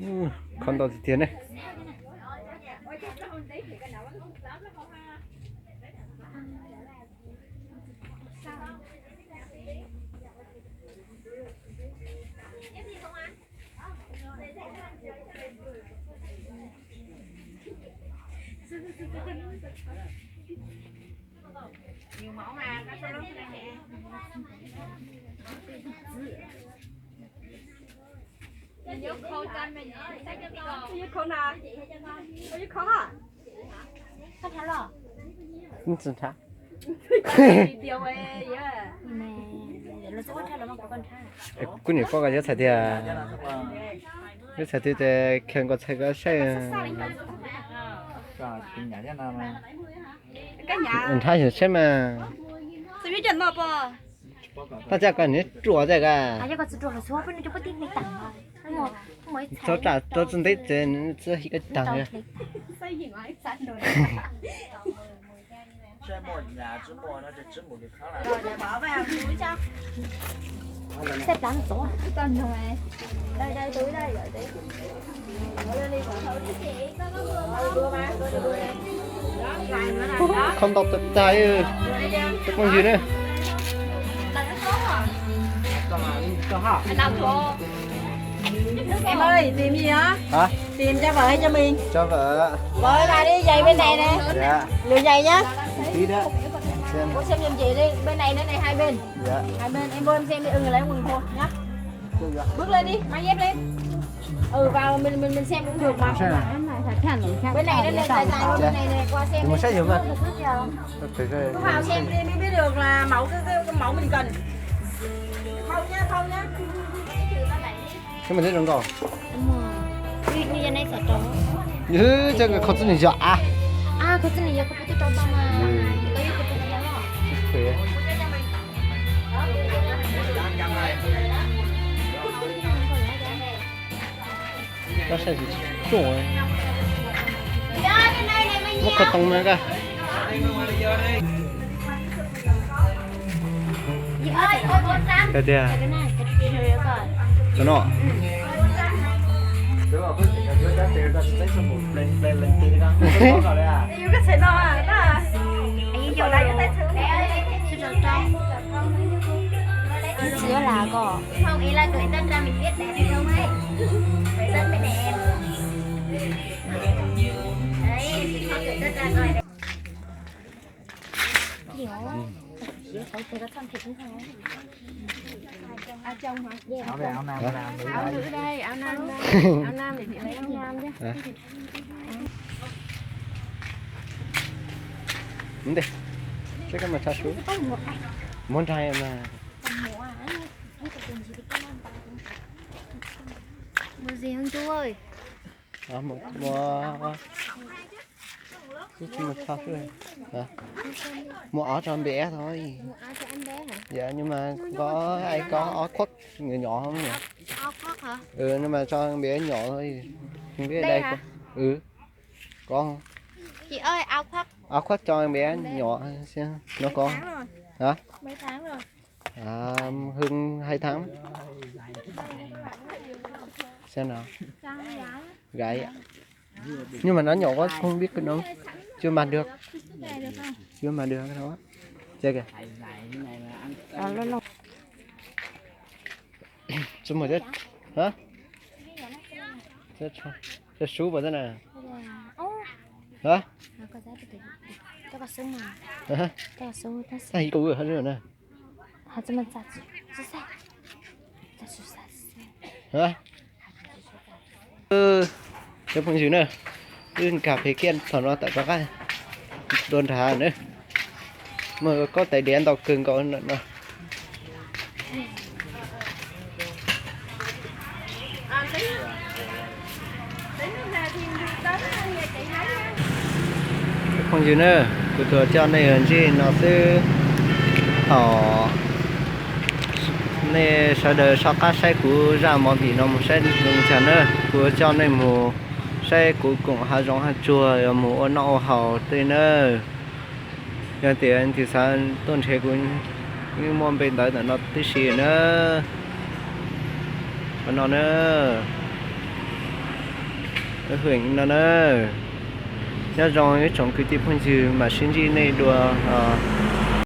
Khov ntau tiag tiag ne. Kuv niam poj koj yuav txhais tiag, yuav txhais tiag ces khe nkaus txhais koj saib. Nrhab xyov saib mas. Tab caj koj niam ruam tiag ka. Txhob tsam rau txij ntev ces txhob hib koj tag. Khov ntau tag tag, cov phooj ywg na. Em ơi, tìm gì hả? Hả? Tìm cho vợ hay cho mình? Cho vợ. Vợ là đi giày bên này nè. Dạ. Lựa giày nhá. Tí nữa. Xem. Ủa, xem giùm chị đi, bên này nữa này, hai bên. Dạ. Hai bên, em vô em xem đi, ừ, lấy quần thôi nhá. Được ạ. Bước lên đi, mang dép lên. Ừ, vào mình mình mình xem cũng được mà. Xem nào? Bên này đây này, dài dài qua bên này này, qua xem đi. Mua sách nhiều mà. Cứ vào xem đi mới biết được là mẫu cái, cái, cái mẫu mình cần. Không nhá, không nhá. Cái mình thích đóng cầu. Ui, ui, yog nej xav rau. Ywg, coj koj txib nws yog a. A, koj txib nws yog koj puas twb rau tau mas. Koj yog koj puas yog los. Koj saib tsis tsuaj. Muab koj too na koj. Hais tias cov no. Tsis yuav lam ko. Áo này, áo nam, áo nam, áo nam, áo nam, áo nam để chị lấy áo nam chứ. Hả? Đúng đi. Chắc cái mà sao xuống. Muốn trai mà. Mua gì không chú ơi? Áo một mua. Ib tug mus tso xwb. Hả? Mua áo cho em bé thôi. Mua áo cho em bé hả? Dạ, nhưng mà có, ai có áo khoác nhỏ nhỏ không nhỉ? Áo khoác hả? Ừ, nhưng mà cho em bé nhỏ thôi. Không biết đây đây hả? Có, ừ. Có không? Chị ơi, áo khoác. Áo khoác cho em bé em bé nhỏ xem nó có. Mấy tháng rồi? Hả? Mấy tháng rồi? À, hơn hai tháng. Xem nào. Gái ạ. Nhưng mà nó nhỏ quá không biết cái nó chưa mặc được. Chưa mặc được cái đó. Check kìa. Hả? Cho, cho, cho sú vào thế này. Hả? Hả? Hả? Hả? Cov phooj ywg na, wb nkag pem kiag thaum no tom rov qab dua nrad na. Muaj kob tais diav ntau kawg nkaus no. Phooj ywg na, kuv tsuas coj nej ntsib no xwb. Thaum nej sawv daws soj qab saib kuv zaj movie no mus saib zoo cas na, kuv coj nej mus saib kuv koom hav zoov hav tsuag, yuav mus ua noj ua haus tej na. Yog tias tus xav tuaj nrhiav kuv, yeej muaj npe ntawv ntawm no tib si na. Qhov no na. Hwm no na, nyob zoo ib tsoom kwv tij phooj ywg, mam sib ntsib nej dua, o,